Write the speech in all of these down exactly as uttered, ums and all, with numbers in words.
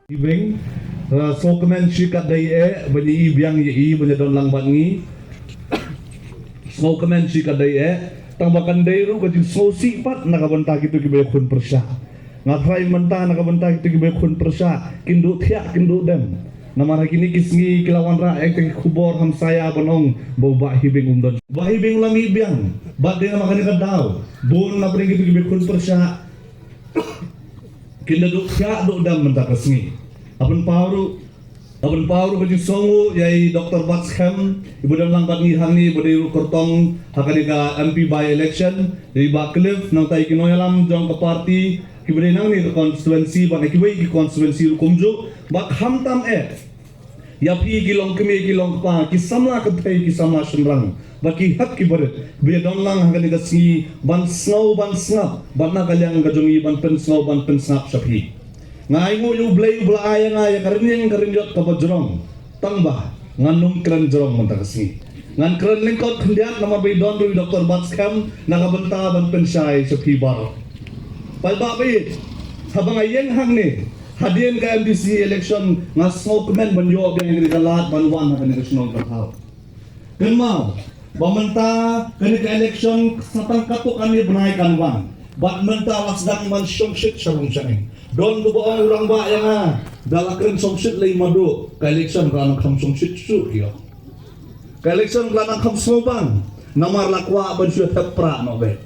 Ibeng, uh, sngewkmen shi katdei eh, ba ngi i biang ïa i, ba ngi don lang bad ngi. Sngewkmen shi katdei eh, tang ba kan dei ruh ka jingsngewsih pat na ka bynta kito kiba ïakhun pyrshah. Nga tharai mynta na ka bynta kito kiba ïakhun pyrshah, kin duh thiah, kin duh dem. Namar ha kine ki sngi ki la wanrah ïa kita ki khubor hamsaia ban ong ba u Bah Hibeng um don. Bah Hibeng u la mih biang, bad dei namar kane ka daw, bun na pdeng kito kiba ïakhun pyrshah kin da duh thiah duh dem mynta ka sngi. Nga pynpaw ruh, nga pynpaw ruh ka jingsngewnguh ïa i Doctor Batskhem, iba don lang bad ngi hangne, ba dei ruh kyrtong ha kane ka M P by-election, ïa i Bah Cliff, nangta ïa ki nongïalam jong ka party, kiba dei nangne ka constituency, bad na kiwei ki constituency ruh kumjuh, bad khamtam eh ïa phi ki longkmie ki longkpa, ki samla kynthei ki samla shynrang, bad ki hep ki barit, ba ïa don lang ha kane ka sngi, ban sngew ban sngap, bad na ka liang ka jong ngi ban pynsngew ban pynsngap sha phi. Nga ainguh ïa U Blei uba la ai ïa nga ïa ka rynïeng ka rynïot kaba jrong, tang ba ngan ym kren jrong mynta ka sngi. Ngan kren lyngkot khyndiat namar ba i don ruh i Doctor Batskhem na ka bynta ban pynshai sha phi baroh. Paidbah ba ïeit, haba nga ïeng hangne, hadien ka M D C election nga sngewkmen ban ïoh biang ïa kane ka lad ban wan ha kane ka shnong ka thaw. Kynmaw ba mynta kane ka election sa tang katto katne bnai kan wan. Bad mynta la sdang ban shongshit sha rung sha neng. Don kiba ong u rangbah ïa nga, da la kren shongshit lei madu, ka election ka la nang kham shongshit shuh ïoh. Ka election ka la nang kham sngewbang, namar la kwah ban shu thep prah noh beit.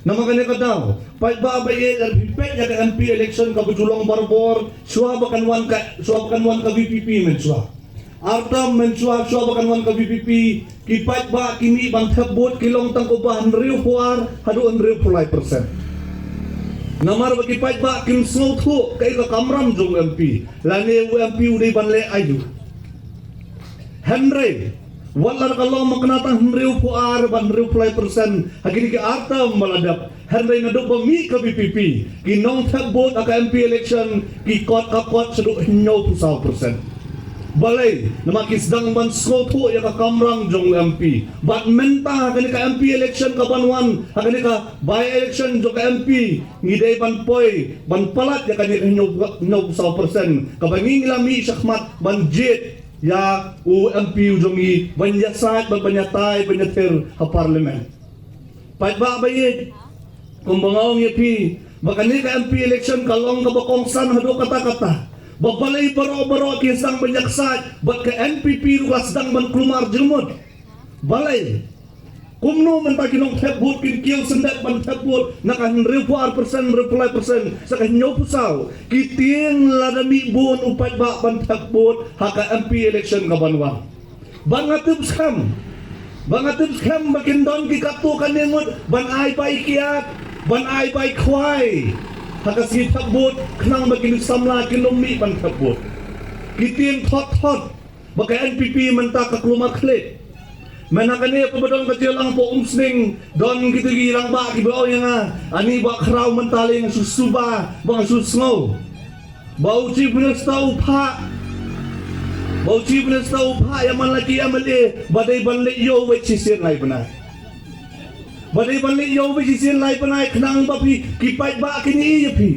Namar kane ka daw, paidbah ba ïeit, lada phi peit ïa ka M P election kaba ju long barabor, shuwa ba kan wan ka, shuwa ba kan wan ka V P P mynshuwa. Ar term mynshuwa, shuwa ba kan wan ka V P P, ki paidbah ki mih ban thep vote ki long tang kumba hynriewphew ar haduh hynriewphew lai percent. Namar ba ki paidbah kim sngewthuh kaei ka kamram jong u M P, lane u M P u dei ban leh aïu. Hynrei wat la ka long mynta tang hynriewphew ar bad hynriewphew lai percent ha kine ki ar term ba la dep, hynrei naduh ba mih ka V P P, ki nongthep vote ha ka M P election ki kot ka kot shaduh hynñiewphew saw percent. Balei? Namar ki sdang ban sngewthuh ïa ka kamram jong u M P. Bad mynta ha kane ka M P election ka ban wan, ha kane ka by-election jong ka M P, ngi dei ban poi ban palat ïa kane ka hynñiew, hynñiewphew saw percent kaba ngi la mih shakhmat ban jied ïa u M P u jong ngi ban ïasaid bad ban ïatai ban ïathir ha Parliament. Paidbah ba ïeit, kumba nga ong ïa phi ba kane ka M P election ka long kaba kongsan haduh katta katta. Ba balei baroh baroh ki sdang ban ïaksaid bad ka N P P ruh ka sdang ban kulmar jingmut. Balei? Kumno mynta ki nongthep vote kin kiew syndet ban thep vote na ka hynriewphew ar percent, hynriewphew lai percent, sa ka hynñiewphew saw? Ki tieng lada mih bun u paidbah ban thep vote ha ka M P election ka ban wan. Ba nga tip skhem, ba nga tip skhem ba kin don ki katto katne ngut ban ai bai kiad, ban ai bai khwai ha ka sngi thep vote, khnang ba kin samla kin ym mih ban thep vote. Ki tieng thot thot ba ka N P P mynta ka kulmar khlieh. Mynta kane kaba don ka jingïalang hapoh Umsning, don kito ki rangbah kiba ong ïa nga, ani Bah Khraw, mynta lei nga shu suba ba nga shu sngew ba u Chief Minister u phah, ba u Chief Minister u phah ïa man la ki M L A ba dei ban leit ïew wei shisien lai bnai. Ba dei ban leit ïew wei shisien lai bnai khnang ba phi ki paidbah kin ïohi ïa phi.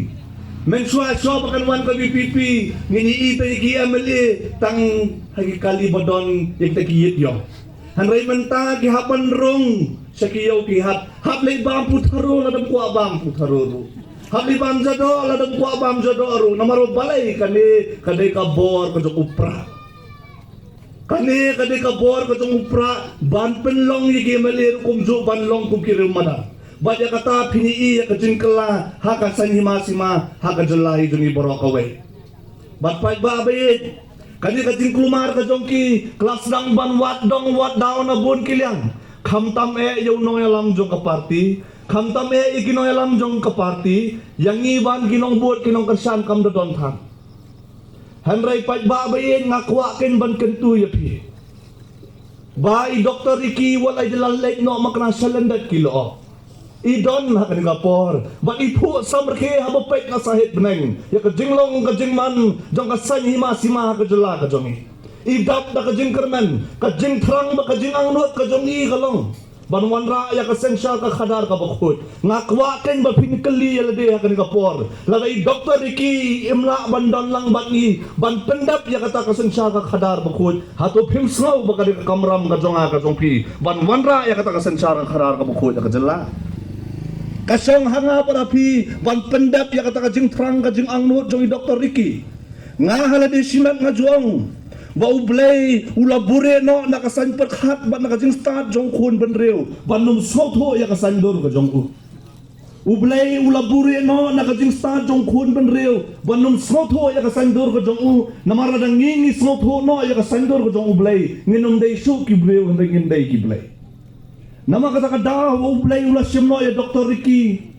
Mynshuwa shuwa ba kan wan ka V P P ngin ïohi tang ïa ki M L A tang ha ki kali ba don ïa kita ki ïit ïong. Hynrei mynta ki hap ban rung sha ki ïew ki hat. Hap leit bam putharu lada ym kwah bam putharu ruh. Hap leit bam jadoh lada ym kwah bam jadoh ruh. Namar ba balei? Kane ka dei ka bor ka jong u prah. Kane ka dei ka bor ka jong u prah ban pynlong ïa ki M L A ruh kumjuh ban long kum ki riew madan. Bad ïa kata phin ïohi ïa ka jingkylla ha ka saiñ hima sima ha ka jylla hi jong ngi baroh kawei. Bad paidbah ba ïeit, kane ka jingkulmar ka jong ki ka la sdang ban wad dong wad daw na bun ki liang. Khamtam eh ïa u nongïalam jong ka party, khamtam eh ïa ki nongïalam jong ka party, ïa ngi ban ki nongbud ki nongkyrshan kam da don than. Hynrei paidbah ba ïeit, nga kwah kein ban kyntu ïa phi ba i Doctor Ricky wat la i la leit noh makna sha lyndet ki lyoh. I don ha kane ka por bad i phuh samrkhie haba peit na sahit bneng ïa ka jinglong ka jingman jong ka saiñ hima sima ha ka jylla ka jong ngi. I dap da ka jingkyrmen, ka jingthrang bad ka jingangnud ka jong i ka long ban wanrah ïa ka synshar ka khadar kaba khuid. Nga kwah kein ba phin kylli ïa lade ha kane ka por, lada i Doctor Ricky im lah ban don lang bad ngi ban pyndep ïa kata ka synshar ka khadar ba khuid, hato phim sngew ba ka dei ka kamram ka jong nga ka jong phi ban wanrah ïa kata ka synshar ka khadar kaba khuid ha ka jylla? Ka shong ha nga bad ha phi ban pyndep ïa kata ka jingthrang ka jingangnud jong i Doctor Ricky. Nga ha lade shimet nga ju ong ba U Blei u la buhrieh noh na ka saiñ pyrkhat bad na ka jingstad jong u khun bynriew ban ym sngewthuh ïa ka saiñdur ka jong u. U Blei u la buhrieh noh na ka jingstad jong u khun bynriew ban ym sngewthuh ïa ka saiñdur ka jong u. Namar lada ngi ngi sngewthuh noh ïa ka saiñdur ka jong U Blei, ngin ym dei shuh ki briew, hynrei ngin dei ki blei. Namar kata ka daw ba U Blei u la shim noh ïa Doctor Ricky,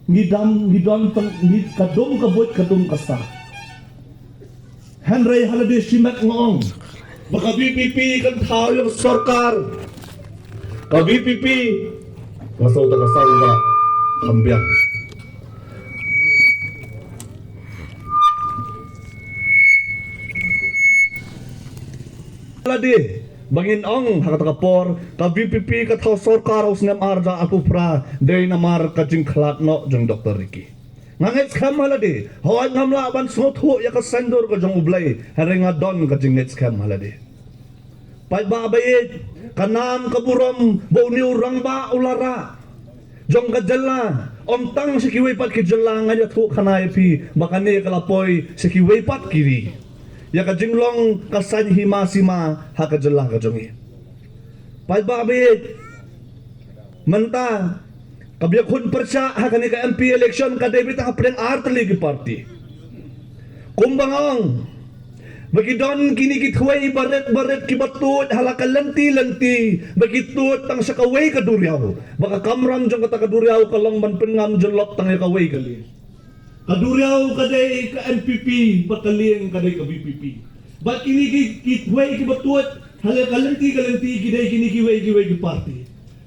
ngi dam, ngi don tang, ngi ka dum ka buit ka dum ka stad. Hynrei ha lade shimet nga ong ba ka VPP kan thaw ïa ka sorkar. Ka VPP, nga sngewthuh ka sawdong kham biang. Lade ba ngin ong ha kata ka por ka VPP ka thaw sorkar ha u snem ar hajar arphew phra dei namar ka jingkhlad noh jong Doctor Ricky. Nga ngeit skhem ha lade, hooid ngam lah ban sngewthuh ïa ka saiñdur ka jong U Blei, hynrei nga don ka jingngeit skhem ha lade. Paidbah ba ïeit, ka nam ka burom ba une u rangbah u la rah jong ka jylla, ym tang sha kiwei pat ki jylla, nga ïathuh khana ïa phi ba kane ka la poi sha kiwei pat ki ri. Ïa ka jinglong ka saiñ hima sima ha ka jylla ka jong ngi. Paidbah ba ïeit, mynta kaba ïakhun pyrshah ha kane ka MP election ka dei beit hapdeng ar tylli ki party. Kumba nga ong ba ki don kine ki thwei barit barit kiba tuid ha la ka lynti lynti, ba ki tuid tang sha kawei ka duriaw, ba ka kamram jong kata ka duriaw ka long ban pynngam jyllop tang ïa kawei ka lieng. Ka duriaw ka dei ka NPP bad ka lieng ka dei ka VPP. Bad kine ki, ki thwei kiba tuid ha la ka lynti ka lynti ki dei kine kiwei kiwei ki party.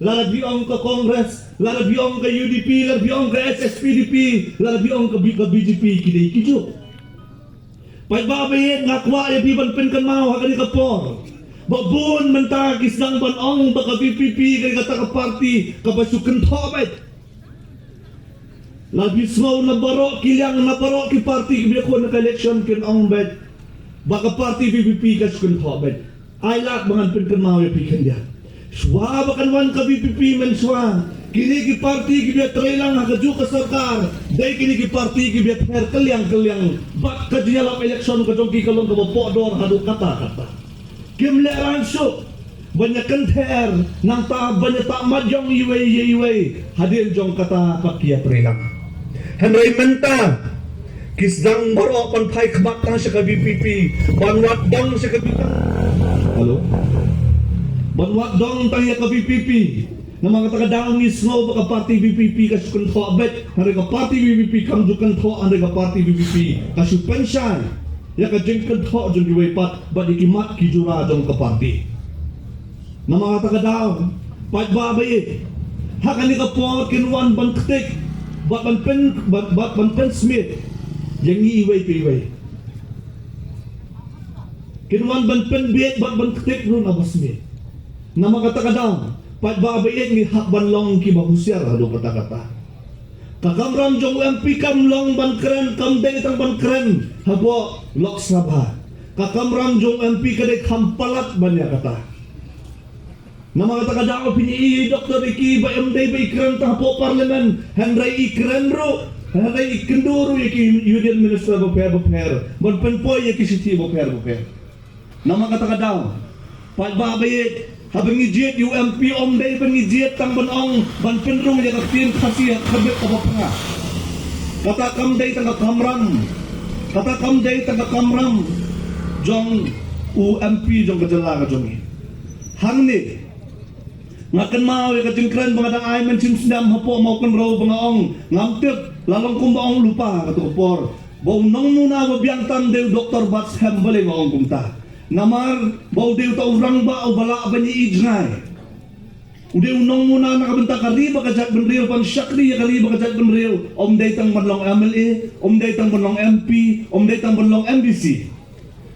Lada phi ong ka Congress, lada phi ong ka UDP, lada phi ong ka HSPDP, lada phi ong ka B-, ka BJP, ki dei kijuh. Paidbah ba ïeit, nga kwah ïa phi ban pynkynmaw ha kane ka por ba bun mynta ki sdang ban ong ba ka VPP ka dei kata ka party kaba shu kynthoh beit. Lada phi sngew na baroh ki liang, na baroh ki party kiba ïakhun ha ka election kin ong beit ba ka party VPP ka shu kynthoh beit. Ai lad ba ngan pynkynmaw ïa phi khyndiat. Shuwa ba kan wan ka VPP mynshuwa, kine ki party kiba ïatreilang ha kajuh ka sorkar dei kine ki party kiba ïather kylliang kylliang bad ka jingïalap election ka jong ki ka long kaba pohdor haduh katta katta. Kim lehraiñ shuh ban ïa kynther, nangta ban ïa tah mat jong iwei ïa iwei hadien jong kata pat ki ïatreilang. Hynrei mynta ki sdang baroh ban phai khmat tang sha ka VPP, ban wad dong sha ka VPP. Hello? Ban wad dong tang ïa ka VPP. Namar kata ka daw ngi sngew ba ka party VPP ka shu kynthoh beit, hynrei ka party VPP kam ju kynthoh, hynrei ka party VPP ka shu pynshai ïa ka jingkynthoh jong kiwei pat bad ïa ki mat ki jura jong ka party. Namar kata ka daw, paidbah ba ïeit, ha kane ka por kin wan ban ktik bad ban pyn, bad, bad ban pynsmit ïa ngi iwei pa iwei. Kin wan ban pynbieit bad ban ktik ruh na ba smiej. Namar kata ka daw, paidbah ba ïeit, ngi hap ban long kiba husiar haduh katta katta. Ka kamram jong u MP kam long ban kren, kam dei tang ban kren hapoh Lok Sabha. Ka kamram jong u MP ka dei kham palat ban ïa kata. Namar kata ka daw phin ïohi ïa i Doctor Ricky ba ym dei ba i kren tang hapoh Parliament, hynrei i kren ruh, hynrei i kynduh ruh ïa ki Union Minister bapher bapher ban pynpoi ïa ki shithi bapher bapher. Namar kata ka daw, paidbah ba ïeit, haba ngi jied ïa u MP ym dei ba ngi jied tang ban ong ban pynrung ïa ka ktien Khasi ha ka bit kaba phra. Kata kam dei tang ka kamram, kata kam dei tang ka kamram jong u MP jong ka jylla ka jong ngi. Hangne nga kynmaw ïa ka jingkren ba nga dang ai mynshem snem hapoh Mawkynrew ba nga ong ngam tip, la long kumba ong lypa kato ka por, ba u nongmuna ba biang tam dei u Doctor Batskhem, balei nga ong kumta. Namar ba u dei uta u rangbah uba lah ban ïohi jngai. U dei u nongmuna na ka bynta ka ri bad ka jaitbynriew, ban shakri ïa ka ri bad ka jaitbynriew. Ym dei tang ban long MLA, ym dei tang ban long MP, ym dei tang ban long MDC.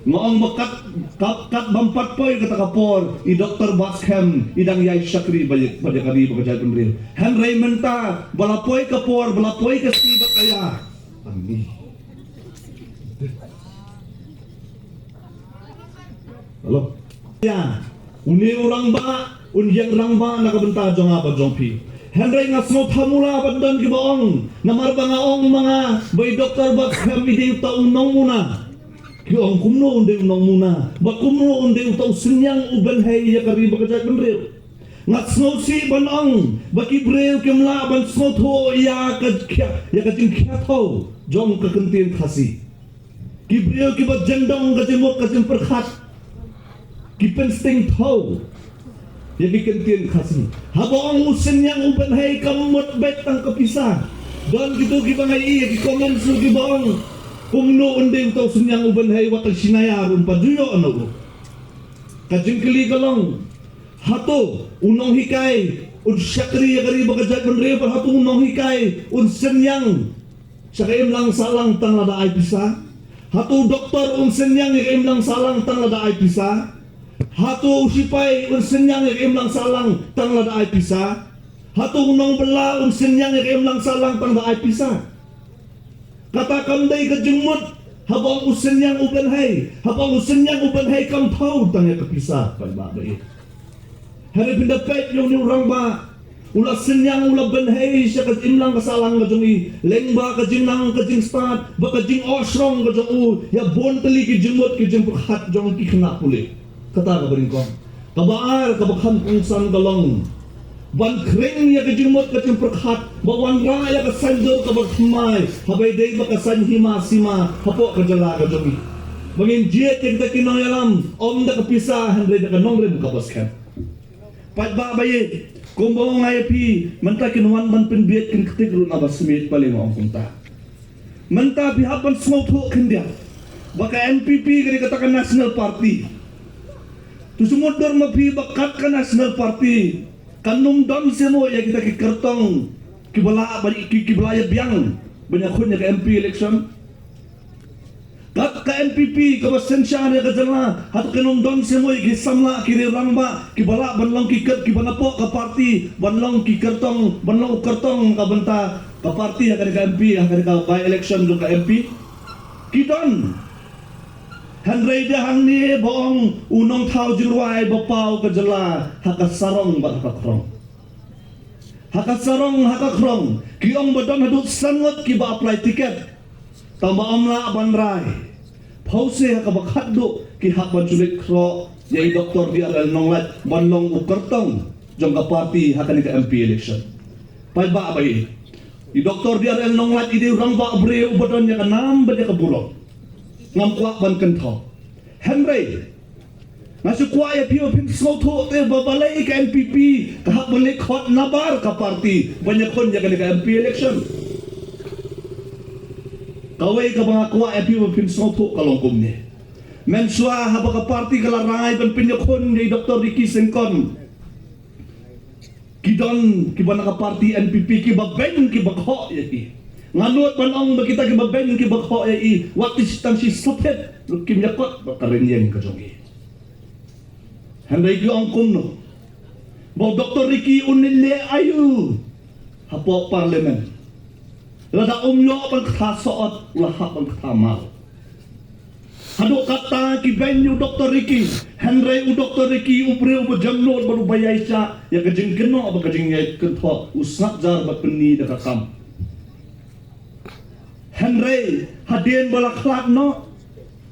Nga ong ba kat, kat, kat bym pat poi kata ka por, i Doktor Batskhem i dang ïai shakri bad ïa, bad ïa ka ri bad ka jaitbynriew. Hynrei mynta ba la poi ka por, ba la poi ka sngi bad ka ïa. Ani. Hello. Ïa, une u rangbah un ïeng rangbah na ka bynta jong nga bad jong phi. Hynrei nga sngewthuh mula bad don kiba ong, namar ba nga ong ma nga ba i Doktor Batskhem i dei uta u nongmuna. Ki ong kumno un dei u nongmuna, ba kumno un dei uta u synñiang u bynhei ïa ka ri bad ka jaitbynriew. Nga sngewsih ban ong ba ki briew kim lah ban sngewthuh ïa ka khia, ïa ka jingkhia thew jong ka kyntien Khasi. Ki briew kiba jyndong ka jingmut ka jingpyrkhat, ki pynsting thew ïa ki kyntien Khasi. Haba ong u synñiang u bynhei kam mut beit tang ka pisa. Don kito kiba ngai ïa ki comment shu kiba ong, kumno un dei uta u synñiang u bynhei wat tang shi naya ruh ym pat ju ïoh noh. Ka jingkylli ka long, hato u nonghikai un shakri ïa ka ri bad ka jaitbynriew, bad hato u nonghikai un synñiang sha ka imlang sahlang tang lada ai pisa? Hato u doktor un synñiang ïa ka imlang sahlang tang lada ai pisa? Hato u sipai un synñiang ïa ka imlang sahlang tang lada ai pisa? Hato u nongbylla un synñiang ïa ka imlang sahlang tang da ai pisa? Kata kam dei ka jingmut. Haba ong u synñiang u bynhei, haba ong u synñiang u bynhei kam thew tang ïa ka pisa, paidbah ba ïeit. Hynrei phin da peit ïa une u rangbah, u la synñiang, u la bynhei sha ka imlang ka sahlang ka jong i, lyngba ka jingnang ka jingstad bad ka jingohshrong ka jong u ïa bun tylli ki jingmut ki jingpyrkhat jong ki khynnah pule. Kata kaba nyngkong. Kaba ar, kaba kham kongsan ka long ban khring ïa ka jingmut ka jingpyrkhat, ba wanrah ïa ka saiñdur kaba thymmai, haba ïadei bad ka saiñ hima sima hapoh ka jylla ka jong i. Ba ngin jied ïa kita ki nongïalam ym da ka pisa hynrei da ka nongrim kaba skhem. Paidbah ba ïeit, kumba ong nga ïa phi, mynta kin wan ban pynbieit kin ktik ruh na ba smiej, balei nga ong kumta. Mynta phi hap ban sngewthuh khyndiat ba ka N P P ka dei kata ka National Party. To shu mutdur ma phi ba kat ka National Party kan ym don shuh mo ïa kita ki kyrtong kiba lah ba ki, kiba lah ïa biang ban ïakhun ïa ka M P election. Kat ka N P P kaba synshar ïa ka jylla, hato kan ym don shuh mo ïa ki samla, ki rangbah kiba lah ban long ki kyr-, kiba napoh ka party ban long ki kyrtong, ban long u kyrtong ka bynta ka party ha kane ka M P, ha kane ka by election jong ka M P? Ki don. Hynrei da hangne ba ong u nongthaw jingrwai ba paw ka jylla ha ka sarong bad ha ka khrong. Ha ka sarong, ha ka khrong, ki ong ba don haduh san ngut kiba apply ticket. Tangba ym lah ban rai. Phewse ha kaba khatduh ki hap ban shu leit khroh ïa i Doktor D R L Nonglait ban long u kyrtong jong ka party ha kane ka M P election. Paidbah ba ïeit, i Doktor D R L Nonglait i dei u rangbah briew uba don ïa ka nam bad ïa ka burom. Ngam kwah ban kynthoh. Hynrei nga shu kwah ïa phi ba phin sngewthuh te ba balei ka N P P ka hap ban leit khot nabar ka party ban ïakhun ïa kane ka M P election. Kawei kaba nga kwah ïa phi ba phin sngewthuh ka long kumne. Mynshuwa haba ka party ka la rai ban pynïakhun ïa i Doktor Ricky Syngkon, ki don kiba na ka party N P P kiba beiñ kiba khoh ïa i. Nga nud ban ong ba kita kiba beiñ kiba khoh ïa i, wat tang shi saphet ruh kim ïakot bad ka rynïeng ka jong i. Hynrei ki ong kumno ba u Doktor Ricky un leh aïu hapoh Parliament? Lada um ïoh ban kata soh ot, u la hap ban kata maw. Haduh katta ki beiñ ïa u Doktor Ricky, hynrei u Doktor Ricky u briew uba jemnud bad uba ïaishah ïa ka jingkynnoh bad ka jingïai kynthoh, u sngap jar bad pynni da ka kam. Hynrei hadien ba la khlad noh,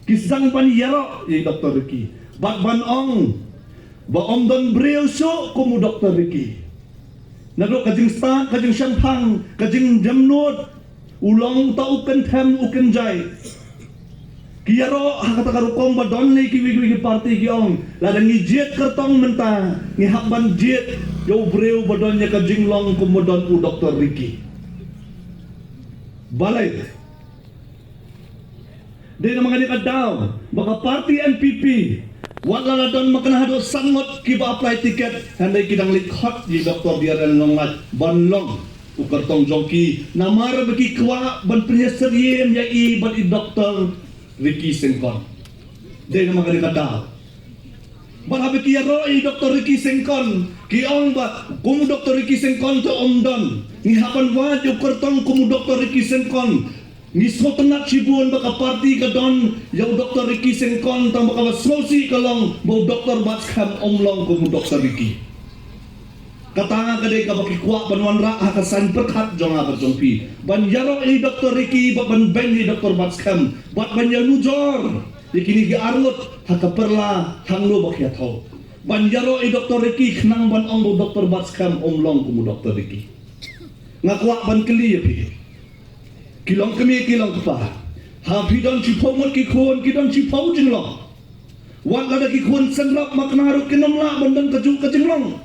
ki sdang ban ïaroh ïa i Doktor Ricky bad ban ong ba ym don briew shuh kum u Doktor Ricky. Naduh ka jingstad, ka jingshemphang, ka jingjemnud, u long uta u kynthem u kynjai. Ki ïaroh ha kata ka rukom ba don lei kiwei kiwei ki party ki ong, lada ngi jied kyrtong mynta, ngi hap ban jied ïa u briew ba don ïa ka jinglong kum ba don u Doktor Ricky. Balei? Dei namar kane ka daw ba ka party N P P, wat la la don ma kane haduh san ngut kiba apply ticket, hynrei ki dang leit khot ïa i Doktor D R L Nonglait ban long u kyrtong jong ki, namar ba ki kwah ban pynïasyriem ïa i bad i Doktor Ricky Syngkon. Dei namar kane ka daw. Bad haba ki ïaroh ïa i Doktor Ricky Syngkon, ki ong ba kum u Doktor Ricky Syngkon te um don. Ngi hap ban wad ïa u kyrtong kum u Doktor Ricky Syngkon. Ngi sngewtynnat shibun ba ka party ka don ïa u Doktor Ricky Syngkon, tang ba kaba sngewsih ka long ba u Doktor Batskhem um long kum u Doktor Ricky. Kata ka dei kaba ki kwah ban wanrah ha ka saiñ pyrkhat jong nga bad jong phi, ban ïaroh ïa i Doktor Ricky bad ban beiñ ïa i Doktor Batskhem, bad ban ïanujor ïa kine ki arngut ha ka pyrla hangno ba ki ïathoh. Ban ïaroh ïa i Doktor Ricky khnang ban ong ba u Doktor Batskhem um long kum u Doktor Ricky. Nga kwah ban kylli ïa phi, ki long kmie ki long kpa, ha phi don shiphew ngut ki khun, ki don shiphew jinglong. Wat lada ki khun synrap makna ruh kin ym lah ban don kajuh ka jinglong.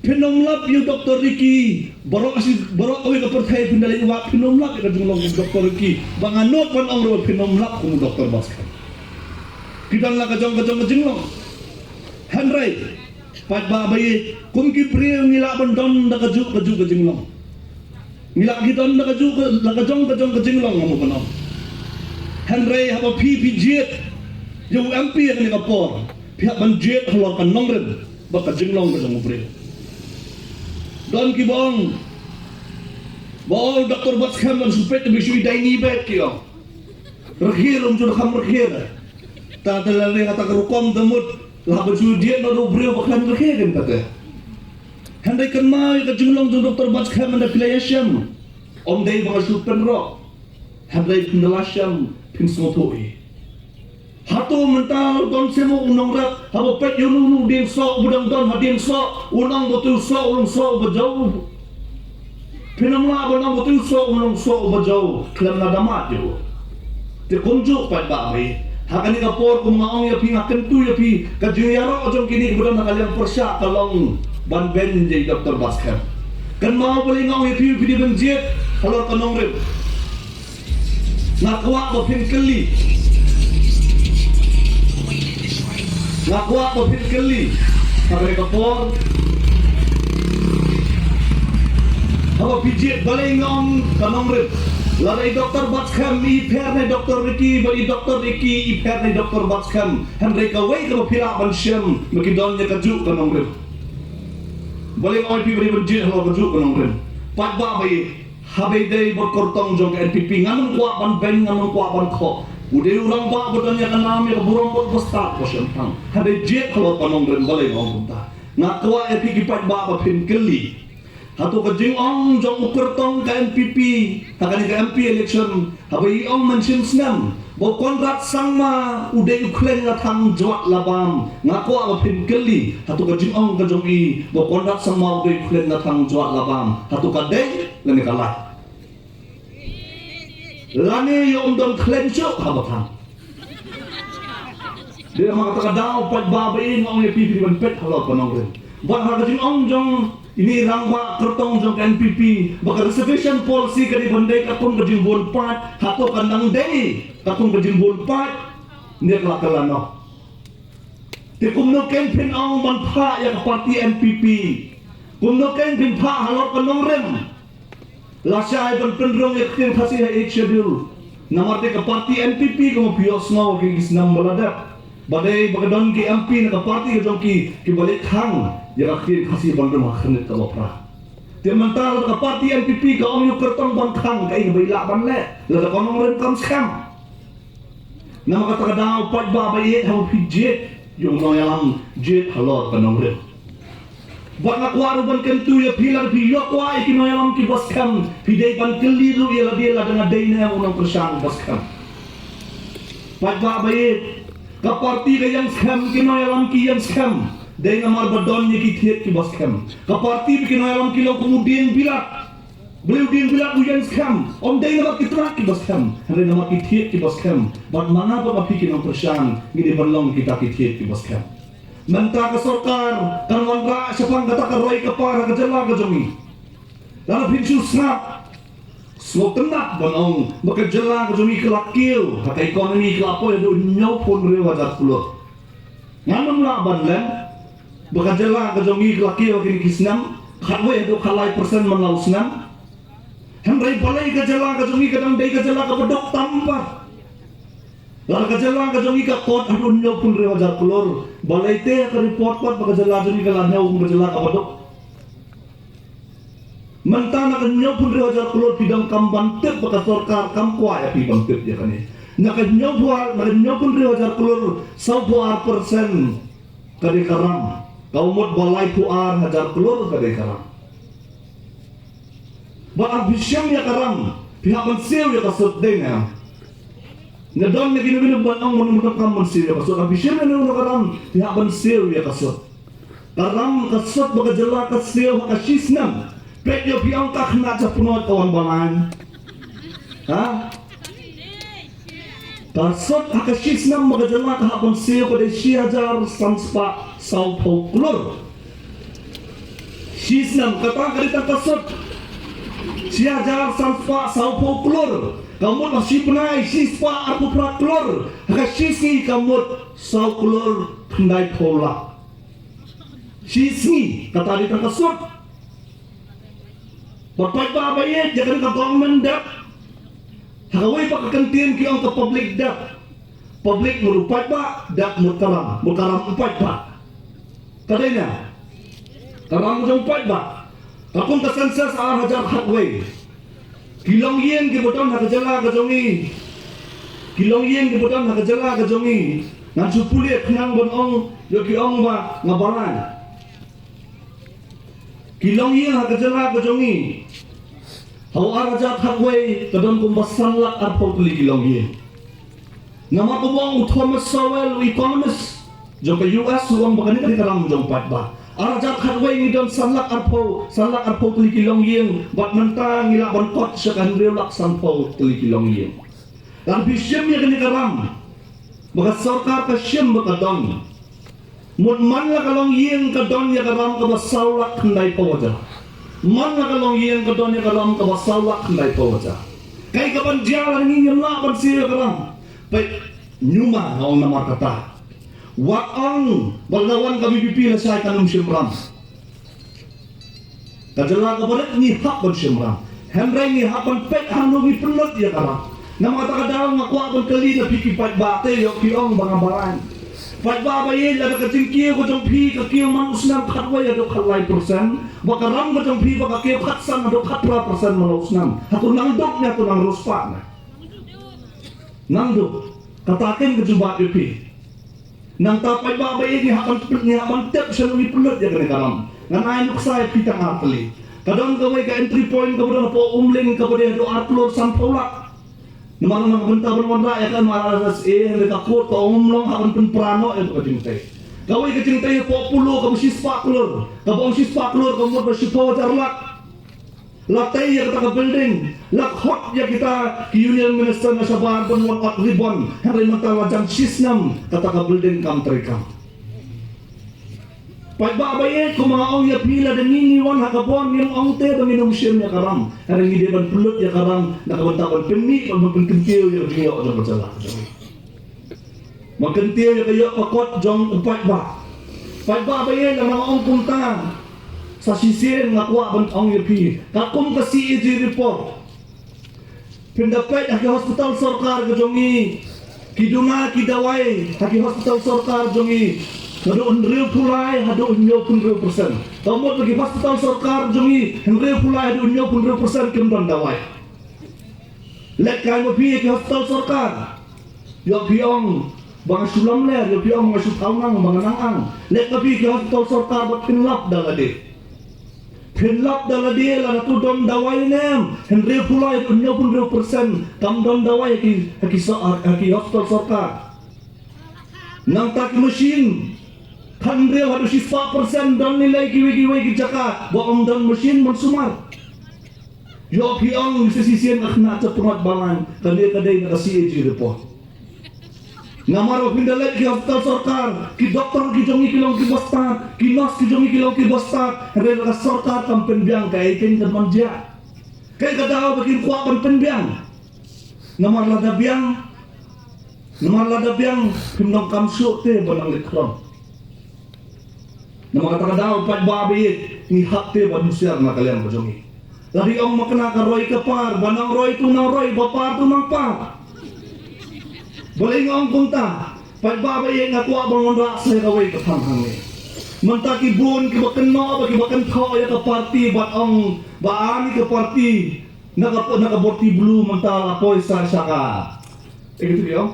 Phin ym lap ïa u Doktor Ricky, baroh shi, baroh kawei ka pyrthei phin da leit wad, phin ym lap ïa ka jinglong u Doktor Ricky. Ba nga nud ban ong ruh phin ym lap kum u Doktor Batskhem. Ki don la ka jong ka jong ka jinglong. Hynrei paidbah ba ïeit, kum ki briew ngi lah ban don da kajuh kajuh ka jinglong. Ngi lah ki don da kajuh ka, la ka jong ka jong ka jinglong, nga mut ban ong. Hynrei haba phi phi jied ïa u M P ha kane ka por, phi hap ban jied halor ka nongrim bad ka jinglong ka jong u briew. Don kiba ong ba u Doktor Batskhem un shu peit, te ba shu ïadei ni bad ki ong. Rkhie ruh um ju kham rkhie. Ta te lane kata ka rukom da mut la ba ju jied noh da u briew ba khlem rkhie kan kata. Hynrei kynmaw ïa ka jinglong jong u Doktor Batskhem, hynda phi la ïashem, ym dei ba nga shu pynroh. Hynrei phin da la shem phin sngewthuh hi. Hato mynta don seh mo u nongrep, haba peit ïa uno uno u dieng soh uba dang don ha dieng soh, un ong ba uto u soh u long soh uba jew? Phin ym lah ban ong ba uto u soh u long soh uba jew khlem la da mad ïa u. Te kumjuh paidbah ba ïeit, ha kane ka por kum nga ong ïa phi, nga kyntu ïa phi, ka jingïaroh jong kine kiba don ha ka liang pyrshah ka long ban beiñ ïa i Doktor Batskhem. Kynmaw balei nga ong ïa phi, phi dei ban jied halor ka nongrim. Nga kwah ba phin kylli. Nga kwah ba phin kylli. Ha kane ka por, haba phi jied, balei nga ong ka nongrim? Lada i Doktor Batskhem i pher na i Doktor Ricky, bad i Doktor Ricky i pher na i Doktor Batskhem, hynrei kawei kaba phi lah ban shem ba ki don ïa kajuh ka nongrim. Balei nga ong ïa phi ba dei ban jied halor kajuh ka nongrim? Paidbah ba ïeit, haba ïadei bad kyrtong jong ka N P P, ngan ym kwah ban beiñ, ngan ym kwah ban khoh. U dei u rangbah ba don ïa ka nam, ïa ka burom bad ba stad ba shemphang. Haba jied halor ka nongrim, balei nga ong kumta? Nga kwah ïa phi ki paidbah ba phin kylli. Hato ka jingong jong u kyrtong ka N P P ha kane ka M P election, haba i ong mynshem snem ba u Conrad Sangma u dei u khleiñ la thang jwat la bam, nga kwah ba phin kylli, hato ka jingong ka jong i ba u Conrad Sangma u dei u khleiñ la thang jwat la bam, hato ka dei lane ka lait? Lane ïoh ym don khleiñ shuh haba thang? Dei namar kata ka daw paidbah ba ïeit, nga ong ïa phi, phi dei ban peit halor ka nongrim. Bad ha ka jingong jong ine i rangbah kyrtong jong ka N P P ba ka reservation policy ka dei ban dei katkum ka jingbun paid, hato kan dang dei katkum ka jingbun paid ne ka la kylla noh? Te kumno kein phin ong ban phah ïa ka party N P P? Kumno kein phin phah halor ka nongrim? Lashai ban pynrung ïa ka ktien Khasi ha Eighth Schedule. Namar te ka party N P P, kumba phi ïohsngew ha ki snem ba la dep, ba dei ba ka don ki M P na ka party ka jong ki kiba leit khang ïa ka ktien Khasi ban rung ha khyrnit kaba phra. Te mynta lada ka party N P P ka ong ïa u kyrtong ban khang, kaei kaba i lah ban leh lada ka nongrim kam skhem? Namar kata ka daw paidbah ba ïeit, haba phi jied ïa u nongïalam, jied halor ka nongrim. Bad nga kwah ruh ban kyntu ïa phi, lada phi ïoh kwah ïa ki nongïalam kiba skhem, phi dei ban kylli ruh ïa lade lada nga dei ne em u nongkyrshan uba skhem. Paidbah ba ïeit, ka party ka ïeng skhem, ki nongïalam ki ïeng skhem, dei namar ba don ïa ki thied kiba skhem. Ka party bad ki nongïalam ki long kum u dieng bilat. Balei u dieng bilat u ïeng skhem? Ym dei namar ki tnat kiba skhem, hynrei namar ki thied kiba skhem. Bad ma nga bad ma phi ki nongkyrshan ngi dei ban long kita ki thied kiba skhem. Mynta ka sorkar kan wanrah shaphang kata ka roi ka par ha ka jylla ka jong ngi. Lada phin shu sngap, sngewtynnat ban ong ba ka jylla ka jong ngi ka la kiew ha ka economy, ka la poi haduh hynñiewphew hynriew hajar klur. Ngan ym lah ban leh ba ka jylla ka jong ngi ka la kiew ha kine ki snem khatwei haduh khatlai percent man la u snem. Hynrei balei ka jylla ka jong ngi ka dang dei ka jylla kaba duk tam pat? Lada ka jylla ka jong ngi ka kot haduh hynñiewphew hynriew hajar klur, balei te ka report pat ba ka jylla jong ngi ka la hynñiew kum ka jylla kaba duk. Mynta na ka hynñiewphew hynriew hajar klur phi donkam ban tip ba ka sorkar kam kwah ïa phi ban tip ïa kane. Na ka hynñiewphew, na ka hynñiewphew hynriew hajar klur, sawphew ar percent ka dei ka ram. Ka mut ba laiphew ar hajar klur ka dei ka ram. Bad lada phi shim ïa ka ram, phi hap ban siew ïa ka sut, dei ne em? Nga don na kino kino ban ong, mano mano kam ban siew ïa ka sut. Lada phi shim ïa kano kano ka ram, phi hap ban siew ïa ka sut. Ka ram ka sut ba ka jylla ka siew ha ka shisnem. Peit ïa phi ong ka khynnah japnot ka wan ba lain. Ha? Ka sut ha ka shisnem ba ka jylla ka hap ban siew ka dei shi hajar san spah sawphew klur. Shisnem kata ka dei tang ka sut. Shi hajar san spah sawphew klur. Ka mut ba shi bnai shi spah arphew phra klur. Ha ka shisngi ka mut saw klur khyndaiphew lak. Shisngi kata dei tang ka sut. Ba paidbah ba ïeit ïa kane ka government debt. Ha kawei pat ka kyntien ki ong ka public debt. Public mut u paidbah, debt mut ka ram, mut ka ram u paidbah. Ka dei ne? Ka ram jong u paidbah. Katkum ka census ar hajar khatwei. Ki longïing kiba don ha ka jylla ka jong ngi. Ki longïing kiba don ha ka jylla ka jong ngi. Ngan shu pule khnang ban ong ïa ki ong ba nga balang. Ki longïing ha ka jylla ka jong ngi. Ha u ar hajar khatwei ka don kumba san lak arphew tylli ki longïing. Namar kumba ong u Thomas Sowell, u economist jong ka U S, u ong ba kane ka dei ka ram jong paidbah. Ar hajar khatwei ngi don san lak arphew, san lak arphew tylli ki longïing, bad mynta ngi lah ban kot sha ka hynriew lak sanphew tylli ki longïing. Lada phi shim ïa kane ka ram ba ka sorkar ka shim ba ka don. Mut man la ka longïing ka don ïa ka ram kaba saw lak khyndaiphew hajar. Man la ka longïing ka don ïa ka ram kaba saw lak khyndaiphew hajar. Kaei kaban jia lada ngi ngim lah ban siew ïa ka ram? Peit, ñiuma nga ong namar kata. Wat ong ba la wan ka V P P lashai kan ym shim ram. Ka jylla kaba rit ngi hap ban shim ram. Hynrei ngi hap ban peit hangno ngi pynlut ïa ka ram. Namar kata ka daw nga kwah ban kylli na phi ki paidbah te, ïoh phi ong ba nga balang. Paidbah ba ïeit, lada ka jingkiew ka jong phi ka kiew man u snem khatwei haduh khatlai percent, ba ka ram ka jong phi ba ka kiew khatsan haduh khatphra percent man la u snem, hato nang duk ne hato nang riewspah ne? Nang duk. Kata keiñ ka jubab ïa phi. Nangta paidbah ba ïeit, ngi hap ban pyn-, ngi hap ban tip shano ngi pynlut ïa kane ka ram. Ngan ai nuksa ïa phi tang ar tylli. Ka don kawei ka entry point kaba don hapoh Umling kaba dei haduh ar klur sanphew lak. Namar na ka bynta ban wanrah ïa ka M R S S A, hynrei ka court ka ong ym long, hap ban pynpra noh ïa ka jingtei. Kawei ka jingtei hapoh Polo kaba shispah klur. Kaba ong shispah klur ka mut ba shiphew hajar lak. La tei ïa kata ka building, la khot ïa kita ki union minister na shabar ban wan ot ribbon, hynrei mynta la jan shisnem kata ka building kam treikam. Paidbah ba ïeit, kumba nga ong ïa phi, lada ngi ngi wan ha ka bor ngim ong te ba ngin ym shim ïa ka ram, hynrei ngi dei ban pynlut ïa ka ram na ka bynta ban pynmih, ban pynkyntiew ïa ka jingïoh jong ka jylla. Ban kyntiew ïa ka ïoh ka kot jong u paidbah. Paidbah ba ïeit, lada nga ong kumta, sa shisien nga kwah ban ong ïa phi, katkum ka C A G report, phin da peit ha ki hospital sorkar ka jong ngi, ki duna ki dawai ha ki hospital sorkar jong ngi, naduh hynriewphew lai haduh hynñiewphew hynriew percent. Ka mut ba ki hospital sorkar jong ngi, hynriewphew lai haduh hynñiewphew hynriew percent kim don dawai. Leit kai ma phi ïa ki hospital sorkar. Ïoh phi ong ba nga shu lamler, ïoh phi ong ba nga shu thaw nang, ba nga nang ang. Leit ma phi ïa ki hospital sorkar bad phin lap da lade. Phin lap da lade lada to don dawai ne em. Hynriewphew lai, hynñiewphew hynriew percent kam don dawai ha ki, ha ki so-, ha ki hospital sorkar. Nangta ki machine, khathynriew haduh shispah percent don lei lei kiwei kiwei ki jaka ba ym don machine ban sumar. Ïoh phi ong sa shisien, ah, na ka pynwad balang, kane ka dei na ka C A G report. Namar ba phin da leit ki hospital sorkar, ki doktor ki jong ngi ki long kiba stad, ki nurse ki jong ngi ki long kiba stad, hynrei la ka sorkar kam pynbiang, kaei keiñ kan wan jia. Kaei ka daw ba kin kwah ban pynbiang? Namar lada biang, namar lada biang, phim donkam shuh te ban nang leit khlong. Namar kata ka daw, paidbah ba ïeit, ngi hap te ban husiar na ka liang ka jong ngi. Lada ong ma kane ka roi ka par, ba nang roi to nang roi, ba par to nang par. Balei nga ong kumta? Paidbah ba ïeit, nga kwah ban wanrah sa ïa kawei ka thang hangne. Mynta ki bun kiba kynnoh bad kiba kynthoh ïa ka parti bad ong ba ani ka parti na ka, na ka Borti Blue mynta la poi sa sha ka, eh, kito ki ong,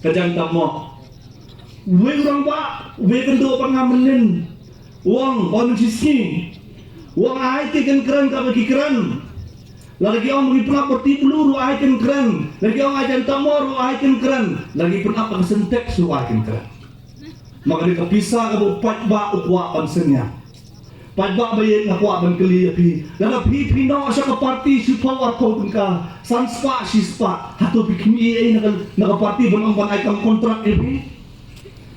ka Jaiñtia Mawk. Uwei u rangbah, uwei u kynduh bad nga mynnin, u ong, ong mynshisngi, u ong ai ki kin kren kaba ki kren. Lada ki ong ba ngi pynap Borti Blue ruh ai kin kren. Lada ki ong ai Jaiñtia Mawk ruh ai kin kren. Lada ki pynap ka Sintex ruh ai kin kren. Ma kane ka pisa kaba u paidbah u kwah ban synñiang. Paidbah ba ïeit, nga kwah ban kylli ïa phi. Lada phi, phi noh sha ka parti shiphew arphew tyngka, san spah shispah, hato phi khmih ei ei na ka, na ka parti ban ong ban ai kam kontrak ïa phi?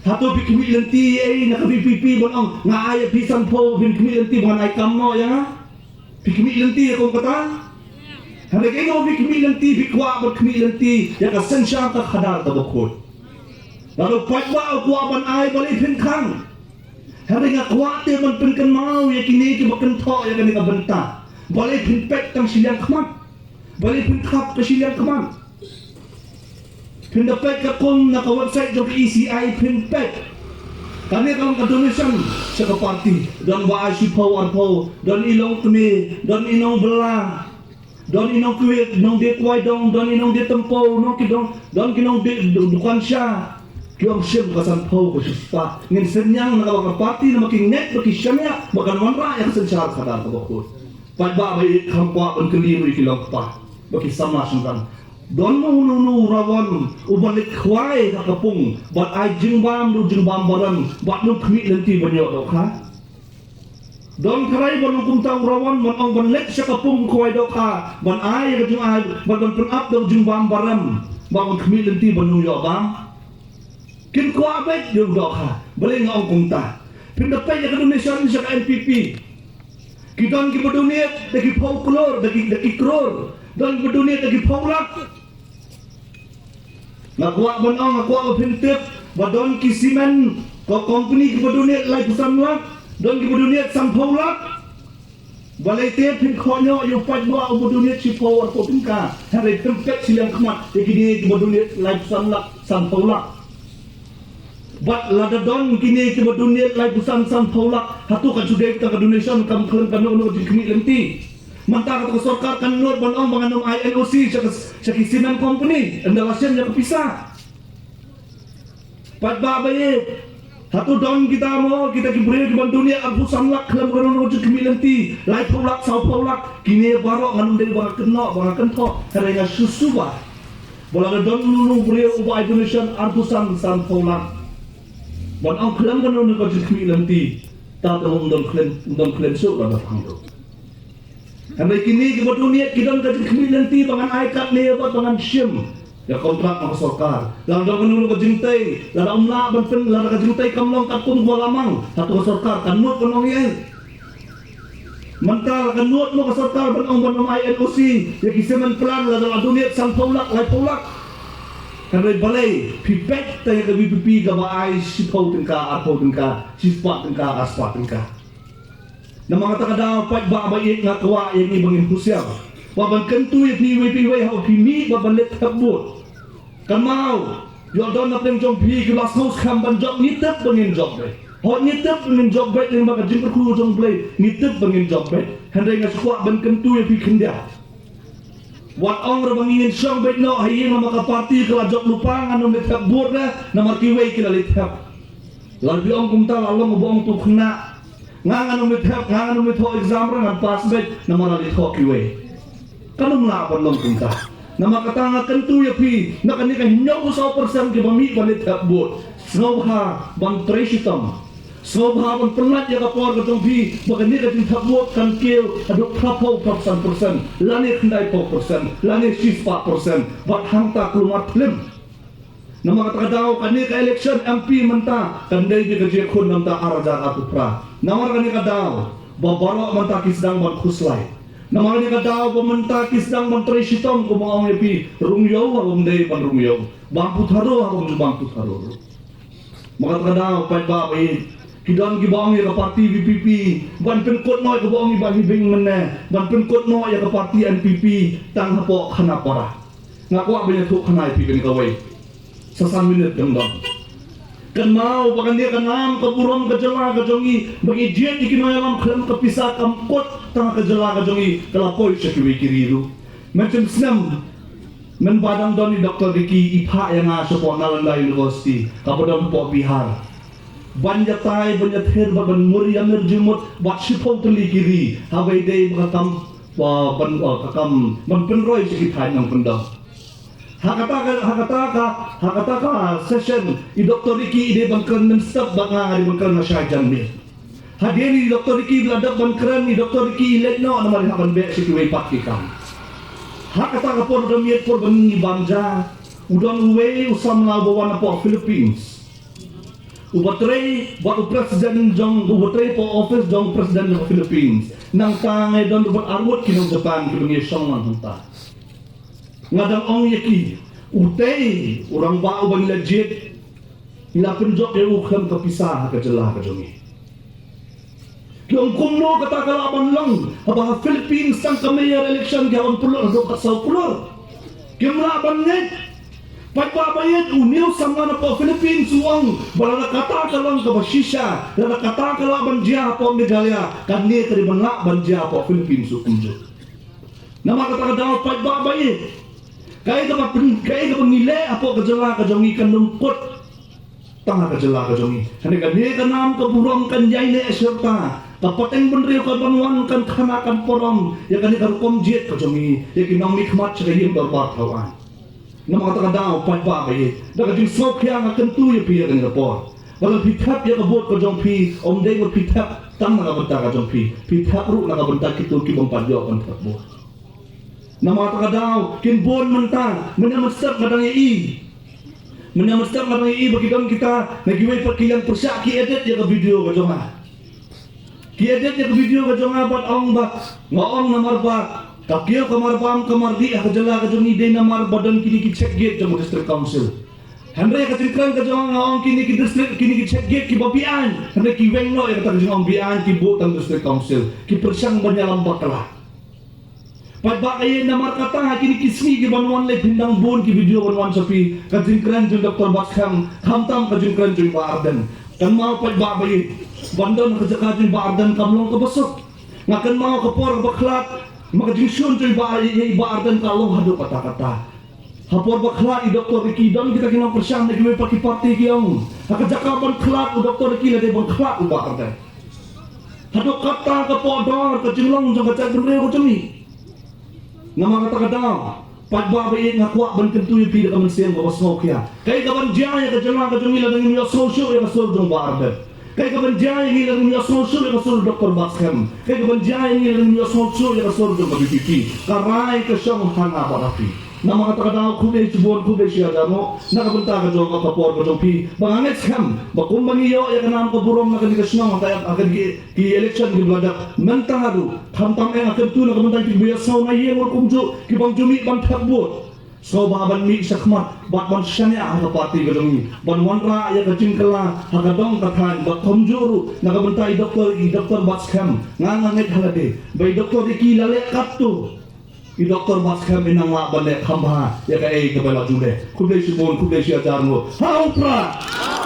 Hato phi khmih lynti ei ei na ka V P P ban ong nga ai ïa phi sanphew, phin khmih lynti ban ai kam noh ïa nga? Phi khmih lynti ïa kum kata? Hynrei kaei kaba phi khmih lynti, phi kwah ban khmih lynti ïa ka synshar ka khadar kaba khuid. Lada u paidbah u kwah ban ai, balei phin khang? Hynrei nga kwah te ban pynkynmaw ïa kine kiba kynthoh ïa kane ka bynta. Balei phin peit tang shiliang khmat? Balei phin khap ka shiliang khmat? Phin da peit katkum na ka website jong ka E C I, phin peit. Kane ka long ka donation sha ka parti. Don ba ai shiphew arphew, don i longkmie, don i nongbylla, don i nongkwiet, nongdie kwai dong, don i nongdie tympew, nong ki dong, don ki nongdie du-, dukan sha. Ki ong shim ka sanphew, ka shispah. Ngin synñiang na kaba ka parti, namar ki ngeit ba ki shaniah ba kan wanrah ïa ka synshar khadar kaba khuid. Paidbah ba ïeit, kham kwah ban kylli ruh ïa ki long kpa bad ki samla shangrang. Don uno uno u rawon uba leit khwai ha ka pung bad ai jingbam, ruh jingbam baram, bad nongkhmih lynti ban ïoh dohkha? Don tharai ban long kumta u rawon, ban ong ban leit sha ka pung khwai dohkha, ban ai ïa ka jingai, bad ban pynap da u jingbam baram, bad ban khmih lynti ban ïoh bam? Kin kwah beit ïa u dohkha. Balei nga ong kumta? Phin da peit ïa ka donation sha ka N P P. Ki don kiba donate da ki phew klur, da ki, da ki klur. Don kiba donate da ki phew lak. Nga kwah ban ong, nga kwah ba phin tip ba don ki cement, ko company kiba donate laiphew san lak, don kiba donate sanphew lak. Balei te phin khohñiuh ïa u paidbah uba donate shiphew arphew tyngka, hynrei phim peit shiliang khmat ïa kine kiba donate laiphew san lak, sanphew lak? Bad lada don kine kiba donate laiphew san, sanphew lak, hato kan shu dei tang ka donation, kam khlem kano kano ka jingkhmih lynti? Mynta kata ka sorkar kan nud ban ong ba ngan ym ai N O C sha ka, sha ki cement company, ynda la shim ïa ka pisa. Paidbah ba ïeit, hato don kita mo, kita ki briew kiban donate arphew san lak khlem kano kano ka jingkhmih lynti, laiphew lak, sawphew lak? Kine baroh ngan ym dei ba nga kynnoh, ba nga kynthoh, hynrei nga shu suba. Ba lada don uno uno u briew uba ai donation arphew san, sanphew lak, ban ong khlem kano kano ka jingkhmih lynti, ta te ym don khlem, ym don khlem shuh lada phang ruh. Hynrei kine kiba donate ki don ka jingkhmih lynti ba ngan ai katne bad ba ngan shim ïa ka kontrak na ka sorkar. Lada don kano kano ka jingtei, lada ym lah ban pyn, lada ka jingtei kam long katkum kaba la mang, hato ka sorkar kan nud ban ong ei? Mynta la ka nud mo ka sorkar ban ong ban ym ai N O C ïa ki cement plant lada la donate sanphew lak, laiphew lak? Hynrei balei phi peit tang ïa ka V P P kaba ai shiphew tyngka, arphew tyngka, shispah tyngka, arspah tyngka? Namar kata ka daw, paidbah ba ïeit, nga kwah ïa ngi ba ngin husiar, ba ban kyntu ïa phi iwei pa iwei haba phi mih ba ban leit thep vote. Kynmaw, ïoh don na pdeng jong phi kiba la sngewskhem ban jop, ngi tip ba ngin jop beit. Hooid, ngi tip ba ngin jop beit, lyngba ka jingkyrkhu jong U Blei ngi tip ba ngin jop beit. Hynrei nga sngewkwah ban kyntu ïa phi khyndiat. Wat ong ruh ba ngin shong beit noh ha ïing namar ka party ka la jop lypa, ngan ym leit thep vote re namar kiwei ki la leit thep. Lada phi ong kumta, la long uba ong, to khynnah, nga ngan ym leit thep, nga ngan ym leit thoh exam re, ngan pass beit namar la leit thoh kiwei. Kan ym lah ban long kumta. Namar kata nga kyntu ïa phi, na kane ka hynñiewphew saw percent kiba mih ban leit thep vote, sngewbha ban trei shitom. Sngewbha ban pynlait ïa ka por ka jong phi ba kane ka jingthep vote kan kiew haduh phraphew, phraphew san percent, lane khyndaiphew percent, lane shispah percent, bad hangta kulmar phlim. Namar kata ka daw, kane ka election M P mynta kan dei beit ka jingkhun na ka bynta ar hajar arphew phra. Namar kane ka daw ba baroh mynta ki sdang ban khuslai. Namar kane ka daw ba mynta ki sdang ban trei shitom, kumba ong ïa phi, rung ïew ha bym dei ban rung ïew, bam putharo ha bym ju bam putharo ruh. Namar kata ka daw, paidbah ba ïeit, ki don kiba ong ïa ka party V P P, ban pynkut noh ïa kaba ong i Bah Hibing mynne, ban pynkut noh ïa ka party N P P tang hapoh Khanapara. Nga kwah ban ïathuh khana ïa phi kane kawei. Sa san minit kam don. Kynmaw ba kane ka nam ka burom ka jylla ka jong ngi, ba ngi jied ïa ki nongïalam khlem ka pisa kam kut tang ha ka jylla ka jong ngi, ka la poi sha kiwei ki ri ruh. Mynshem snem mynba dang don i Doktor Ricky, i phah ïa nga shapoh Nalanda University kaba don hapoh Bihar, ban ïatai ban ïather bad ban mur ïamir jingmut bad shiphew tylli ki ri, haba ïadei bad ka kam, ba ban, oh, ka kam ban pynroi sha ki thaiñ nongkyndong. Ha kata ka, ha kata ka, ha kata ka session, i Doktor Ricky i dei ban kren mynstep bad nga, nga dei ban kren nga shah jan miet. Hadien i Doktor Ricky ba la dep ban kren, i Doktor Ricky i leit noh namar i hap ban beh sha kiwei pat ki kam. Ha kata ka por, don miet por ba ngi bam ja, u don uwei u samla uba wan napoh Philippines, uba trei bad u president jong, uba trei hapoh office jong president jong Philippines. Nangta ngi don ruh bad arngut ki nong Japan kiba ngi shong lang hangta. Nga dang ong ïa ki, utei u rangbah uba ngi la jied, ngi la pynjop ïa u khlem ka pisa ha ka jylla ka jong ngi. Ki ong kumno kata ka lah ban long, haba ha Philippines tang ka mayor election ki hap ban pynlut haduh khatsaw klur. Kim lah ban ngeit. Paidbah ba ïeit, une u samla napoh Philippines u ong ba lada kata ka long kaba shisha, lada kata ka lah ban jia hapoh Meghalaya, kane ka dei ban lah ban jia hapoh Philippines ruh kumjuh. Namar kata ka daw, paidbah ba ïeit, kaei kaba pyn-, kaei kaba ngi leh hapoh ka jylla ka jong ngi kan ym kut tang ha ka jylla ka jong ngi. Hynrei kane ka nam ka burom kan ïaineh shirta, ka pateng bynriew kan ban wan, kan khana kan parom ïa kane ka rukom jied ka jong ngi, ïa ki nongmihkhmat sha ka ïing dorbar thaw aiñ. Namar kata ka daw, paidbah ba ïeit, da ka jingsngewkhia nga kyntu ïa phi ïa kane ka por, ba lada phi thep ïa ka vote ka jong phi, ym dei ba phi thep tang na ka bynta ka jong phi, phi thep ruh na ka bynta kito ki bym pat ïoh ban thep vote. Namar kata ka daw, kin bun mynta, mynne mynstep nga dang ïohi, mynne mynstep nga dang ïohi ba ki don kita na kiwei pat ki ïeng pyrshah, ki edit ïa ka video ka jong nga. Ki edit ïa ka video ka jong nga bad ong ba nga ong namar ba ka kiew ka marbam ka marrieh ha ka jylla ka jong ngi dei namar ba don kine ki check gate jong ka District Council. Hynrei ka jingkren ka jong nga, nga ong kine ki district, kine ki check gate kiba be-aiñ, hynrei ki weng noh ïa kata ka jingong be-aiñ, ki buh tang District Council, ki pyrshang ban ïalam bakla. Paidbah ba ïeit, namar kata ha kine ki sngi kiban wan leit, phin dang bun ki video ban wan sha phi. Ka jingkren jong Doktor Batskhem, khamtam ka jingkren jong i Bah Ardent. Kynmaw paidbah ba ïeit, ban don ha ka jaka jong i Bah Ardent kam long kaba suk. Nga kynmaw ka por kaba khlad, ma ka jingshun jong i Bah, i, i Bah Ardent ka long haduh katta katta. Ha por ba khlad i Doktor Ricky, don kita ki nongkyrshan na kiwei pat ki party ki ong, ha ka jaka ban khlad u Doktor Ricky, la dei ban khlad u Bah Ardent. Haduh katta ka poh dor ka jinglong jong ka jaitbynriew ka jong ngi. Namar kata ka daw, paidbah ba ïeit, nga kwah ban kyntu ïa phi da ka mynsiem kaba sngewkhia. Kaei kaban jia ïa ka jylla ka jong ngi lada ngim ïohsngew shuh ïa ka sur jong Bah Ardent? Kaei kaban jia ïa ngi lada ngim ïohsngew shuh ïa ka sur Doktor Batskhem? Kaei kaban jia ïa ngi lada ngim ïohsngew shuh ïa ka sur jong ka V P P? Ka rai ka shong ha nga bad ha phi. Namar kata ka daw, khublei shibun, khublei shihajar nguh na ka bynta ka jong ka por ka jong phi, ba nga ngeit skhem ba kumba ngi ïoh ïa ka nam ka burom na kane ka shnong, ha ka, ha kane ki, ki election kiba la dep, mynta ruh, khamtam eh, nga kyntu na ka bynta kiba ïasngew na ïing ruh kumjuh, ki bym ju mih ban thep vote. Sngewbha ban mih shakhmat bad ban shaniah ha ka party ka jong ngi, ban wanrah ïa ka jingkylla ha ka dong ka thaiñ, bad kumjuh ruh na ka bynta i Doktor, i Doktor Batskhem. Nga, nga ngeit ha lade ba i Doktor Ricky la leh katto, i Doktor Batskhem i nang lah ban leh kham bha ïa kaei kaba la ju leh. Khublei shibun, khublei shihajar nguh. Ha u Prah!